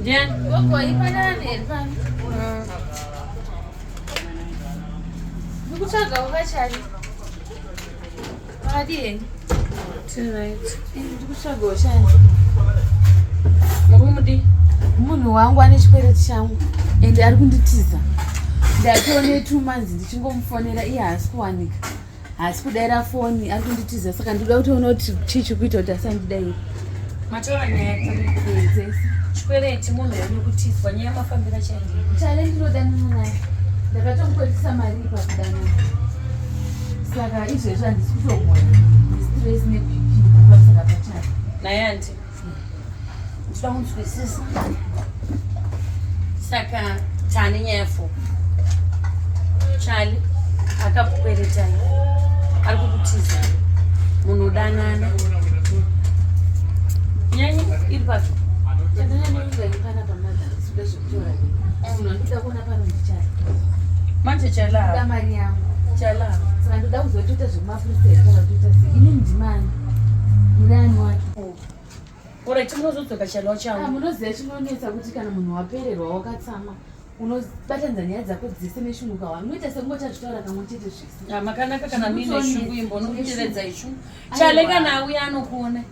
Ndiani? Gogo ipanana here pano? Ndikutsvagawo vachari. Makadii henyu? Tiright. Ndikutsvagawo chani. Muri kumudii? Munhu wangu ane chikwereti changu and ari kunditiza. Ndatoone 2 months ndichingomufonera iye haasi kuwanika. Haasi kudaira foni ari kunditiza saka ndinoda kutoona kuti chii chiri kuita kuti asandidaire. Mataura nyaya Dzese. Chikwereti munhu uri kutizwa nyaya mafambira chaindii. Chale ndinodanana naye. Ndakatomukweretesa mari pakudanana. Saka izvezvi handisi kutogona. Stress neBP pamusaka pachale. Naye anti. Ndinoda kunzwisisa. Saka tane nyaya fo. Chale akakukweretai. Ari kukutiza. Munodanana. Nyanya iri papi? Chandanyanya panapa madam sikuda zvekutora. Munhu andikuda kuona pano ndichale. Manje chala. Kuda mari yangu. Chala. Saka ndoda kuzotoita zvemapurisa here kana kutoita sei. Ini ndimani. Murani wacho. Alright, munozodzoka chalo Ah, changu. munoziva chinonetsa kuti kana munhu wapererwa wakatsama unobatanidza nyaya dzako dzese neshungu kawa unoita sekungochazvitaura kamwe chete zvese Ah, makanaka kana muine Zvinotonetsa. shungu imbonokutevedza ishungu. Aiwa. Chale kana auya anokuona.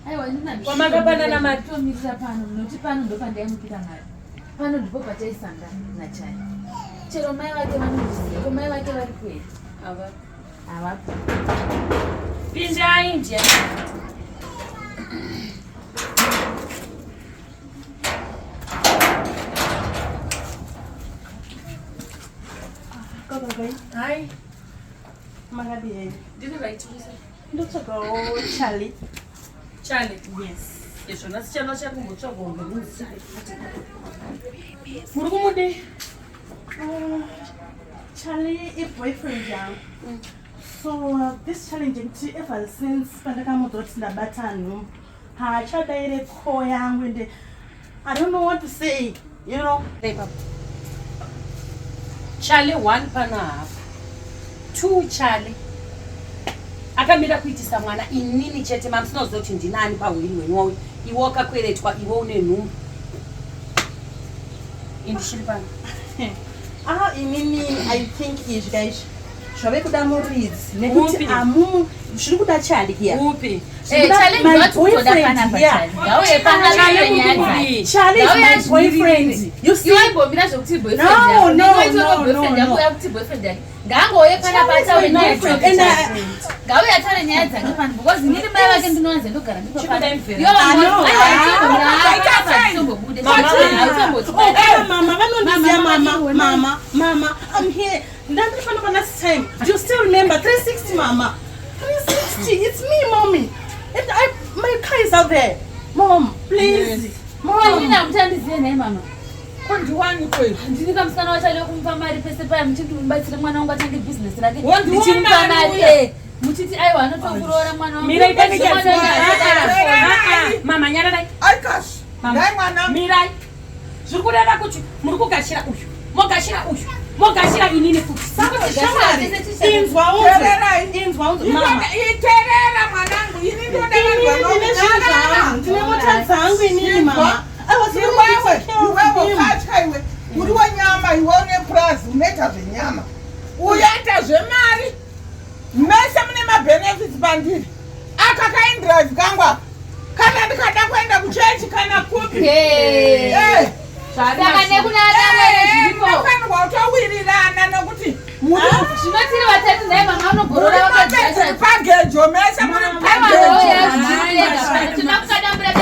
Aiwa Kwamakapanana mari? Tomirira pano munoti pano ndo pandaimupira mari pano ndipo pataisangana nachai chero mai vake vanondiziva ko mai vake vari kuenda Ava. havapo. Pindai ndiani? Hai. Makadii henyu? Ndiri right kusa. Ndotsvagawo Charlie. Chale. Yes. Izvo nhasi chano chari kumbotsvagwa ngemunzi. Muri kumudii? Charlie iboyfriend yangu. So this challenge yekuti ever since pandakamuudza kuti ndabata nhumbu haachadaire call yangu ende I don't know what to say. Ipapo. Chale 1 pano hapo. 2 chale. Akamira kuitisa mwana inini chete mamusinoziva kuti ndinani pahwiri hwenyu wauyu. Iwe wakakweretwa iwe une nhumbu. Indishiri pano. Ah, inini I think izvi kaizvi zvave kuda muridzi nekuti Upi? amumu zviri kuda Charlie here. Upi? Zviri kuda my boyfriend here. Ngauye pano Chale aite nyaya muri dzake. kumudii? Charlie is my Ngauye boyfriend. You see? Iwe imbomira zvekuti boyfriend No, yako. no, Iwe itoto no, boyfriend no, yako no. uya kuti boyfriend yake ngaangouye panapa Charlie is ataure my nyaya boyfriend dzake. and Ngauye ataure nyaya dzake pano because inini mai vake ndinowanza ndogara ndipo Chikuda pano. imvera. Iwe vanhu Ah, no. hautombobude Oh, eh, mama vanondiziva. Mama, Mama, mama, mama, mama, I'm here. Ndandiri pano pa last time. Do you still remember 360, mama? 360, it's me, mommy, and I, my car is out there. Mom, please, mom. Inini hamuchandizive naye mama. Kondiwani kweli. Ndini kamusikana wacho ale kumupa mari pese paya muchiti mubatsire mwana wangu atange bhizinesi rake. Wondiona Ndichimupa mari uya. muchiti aiwa anotokuroora mwana wangu. Mirai pane Mwana wangu chadzwa. Mama nyararai. Aikash. Mama. Dai mwana. Mirai. Zviri kureva kuti muri kugashira uyu. Mogashira uyu. Mogashira inini futi. Saka shamwari, inzwa unzwe. Teererai. Inzwa unzwe, mama. Iterera mwanangu, ini ndoda Inini vanhu ndine zvinhu zvangu, ndine mota dzangu inini, mama. I was Iwewe, really take care iwewe of him. ukatya iwe. Uri wenyama iwe une purazi unoita zvenyama. Uyaita zvemari. Mese mune mabenefits pandiri. Aka kaindrive kangu aka. Kana ndikada kuenda kuchechi kana kupi. Eh. Saka nekunana zviripo. Munofanirwa kutowirirana nokuti muri Zvinotiri vatatu naye mama unogorora muri wakadzira. pagejo mese muri pagejo. Tinakukadambura.